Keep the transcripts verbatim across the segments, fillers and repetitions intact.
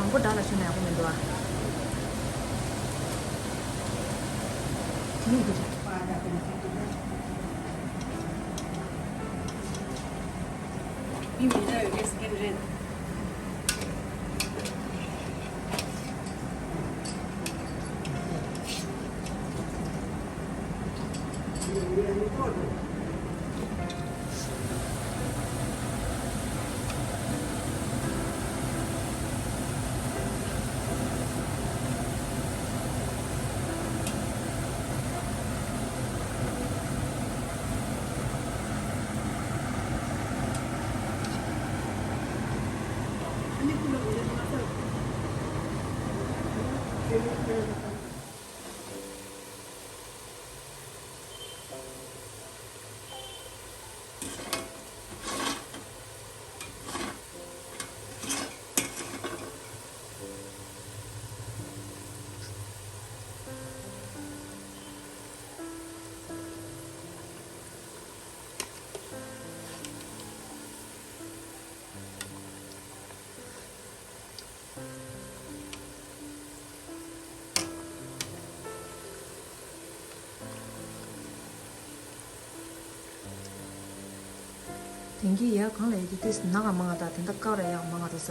མགོ་དགྲ་ལ་ཞོན་ན་ཡག་པོ་མི་འདུག་ཨ། དེ་ཡིན་གྱི་རེད། མི་མི་འདྲ་བའི་སྐད་ཆ་རེད། དེང་གི་ཡ་གང་ལ་ཡ་གི་ཏིས་ནག་མང་ང་ད་དེ་འདྲ་དཀར་ར་ཡག་མང་ང་ད་ས།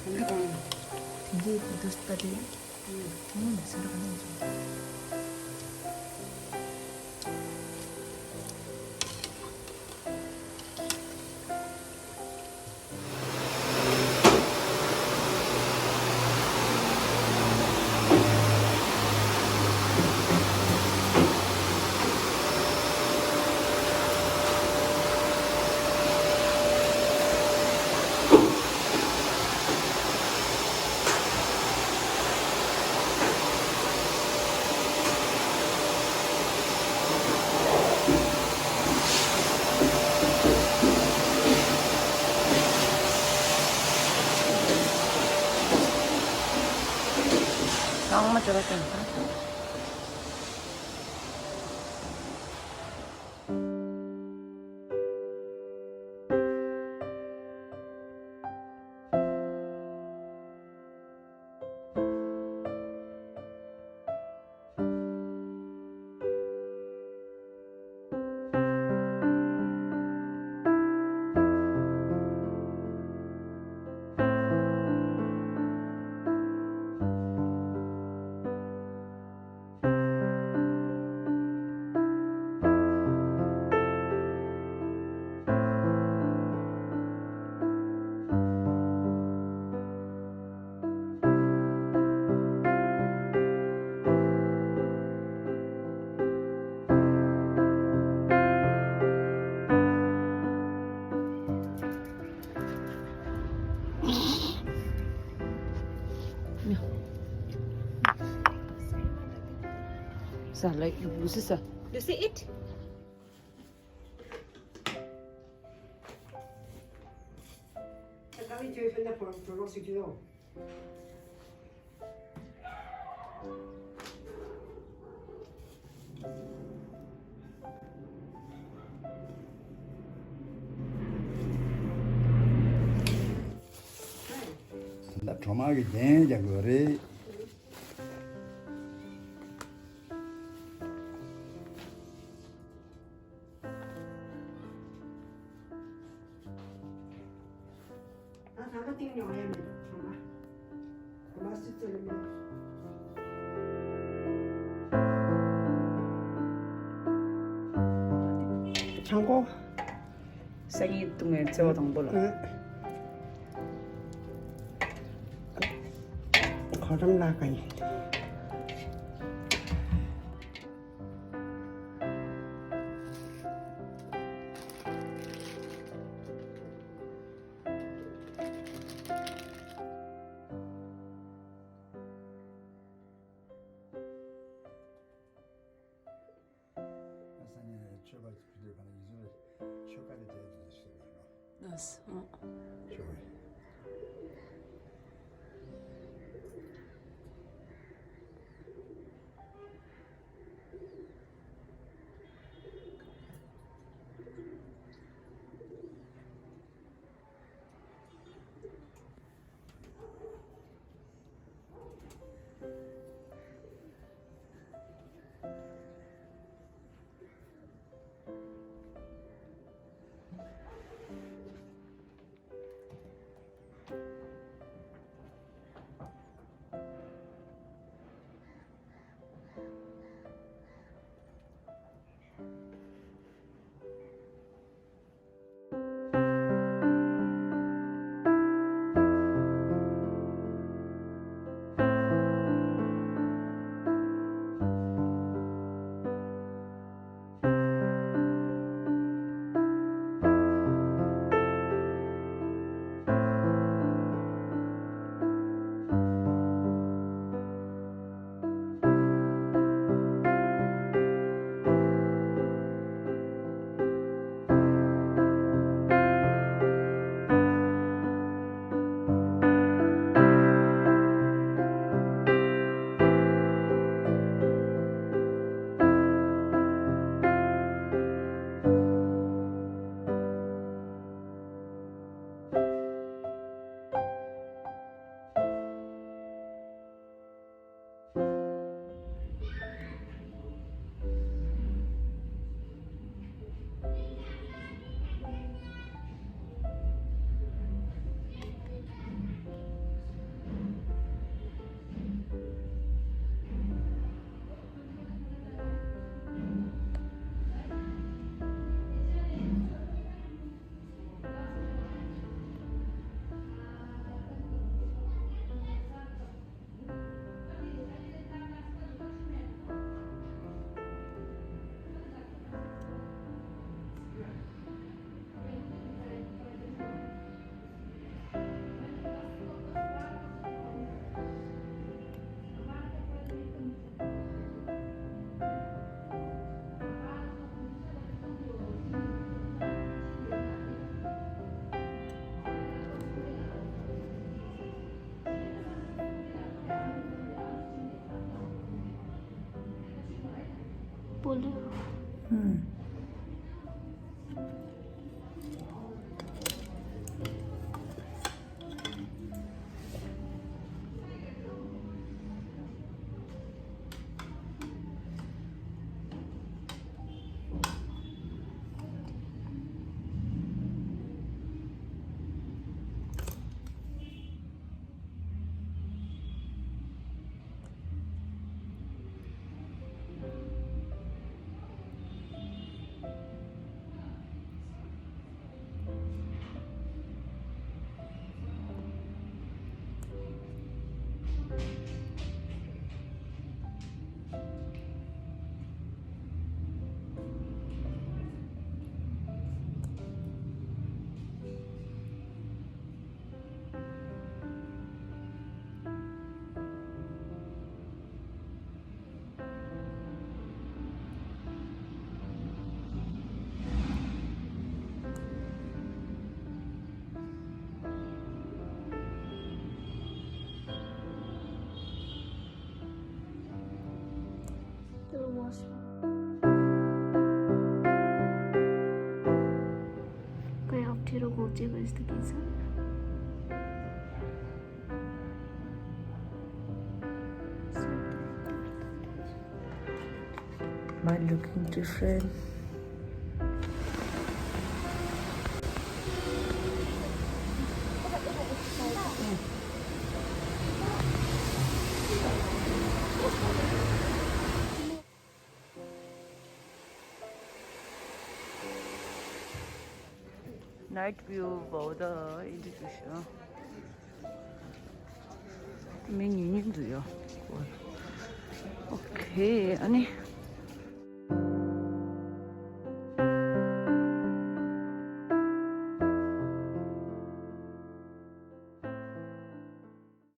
དེང་གི་གང་། དེང་གི་ཏིས་ད་དེ། ཨང་ནས་སེམས་ཁྲལ་ག་ནས་བྱུང་། ཨང་མ་ཅོ་ར་ཅན། Sir, like, you see, sir. You see it? ད་གྲོ་མ་གི་རྒྱན་རྒྱག་དགོས་རེད། ད་ད་ག་སྟེང་ནས་འོང་ཡ་མེད། ད་ང་ང་སི་ཙི་ལ་མེད། ཆང་ཀོ། སང་ཉིན་བཏུང་བའི་ཚེས་པ་དང་པོ་ལ། ཁོ་རང་ལ་ག་ཡིན། སང་ཉིན་མཆོད་པ་ཕུལ་དུས་གང་ལ་ཡིན་ཟེར་ཆོས་བཀའ་དེ་བསྡད་དུ་ཟེར་བ་ནོ། ཨ་སི། ཨ། ཆོས་བཀའ། ཨུམ། Kaya update ko je guys the pizza. Mine looking different. Night view བའོ་ད་ཨིན་ཏི་ཀྲི་ཤོ། མི་ཉུང་ཉུང་འདུག་ཡོ། ཨོ་ཁེ། ཨ་ནི་